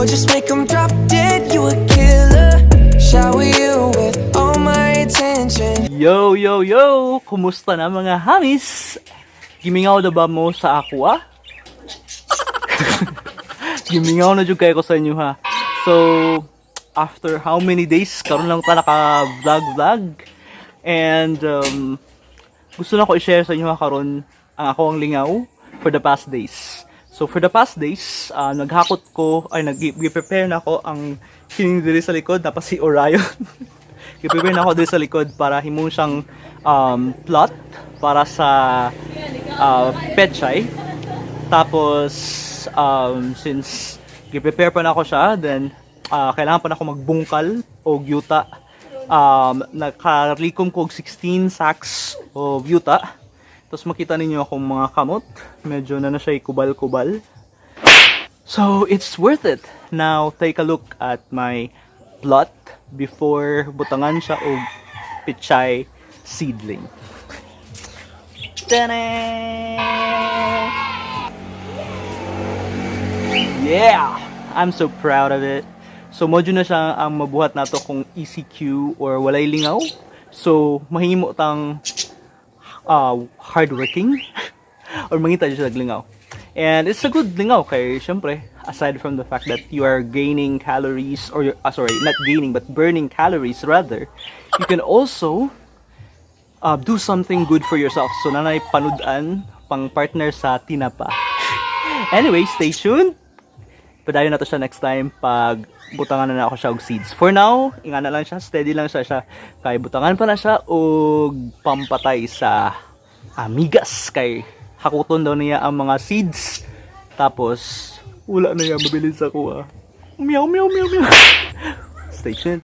Gorgeous, make 'em drop dead. You a killer. Shower you with all my attention. Yo, yo, yo! Kumusta na, mga hamis? Gimingaw na ba mo sa ako, ah? Gimingaw na jud kayo ko sa inyo, ha. So, after how many days, karon lang ta naka vlog vlog. And gusto na ko i-share sa inyo ha karon ang ako ang lingaw for the past days. So for the past days, naghakot ko, ay, nag-prepare na ako ang kining diri sa likod, na pa si Orion. Gi-prepare na ako diri sa likod para himo siyang plot para sa pechay. Tapos, since gi-prepare pa na ako siya, then kailangan pa na ako magbungkal og yuta. Nakalikom ko og 16 sacks of yuta. Tapos makita ninyo akong mga kamot. Medyo na na siya kubal-kubal. So, it's worth it. Now, take a look at my plot before butangan siya og pichay seedling. Ta-da! Yeah! I'm so proud of it. So, mao na siya ang mabuhat nato kung ECQ or walay lingaw. So, mahimo tang hardworking or mangita siya lingaw. And it's a good lingaw kay syempre, aside from the fact that you are gaining calories or sorry, not gaining but burning calories rather, you can also do something good for yourself. So nanay panud-an pang partner sa tinapa. Anyway, stay tuned. Padayon na to siya next time pag butangan na ako siya og seeds. For now, ingana lang siya, steady lang siya siya. Kay butangan pa na siya og pampatay sa amigas kay hakuton daw niya ang mga seeds. Tapos wala na niya mabilin sa kuha. Meow meow meow meow. Stay tuned.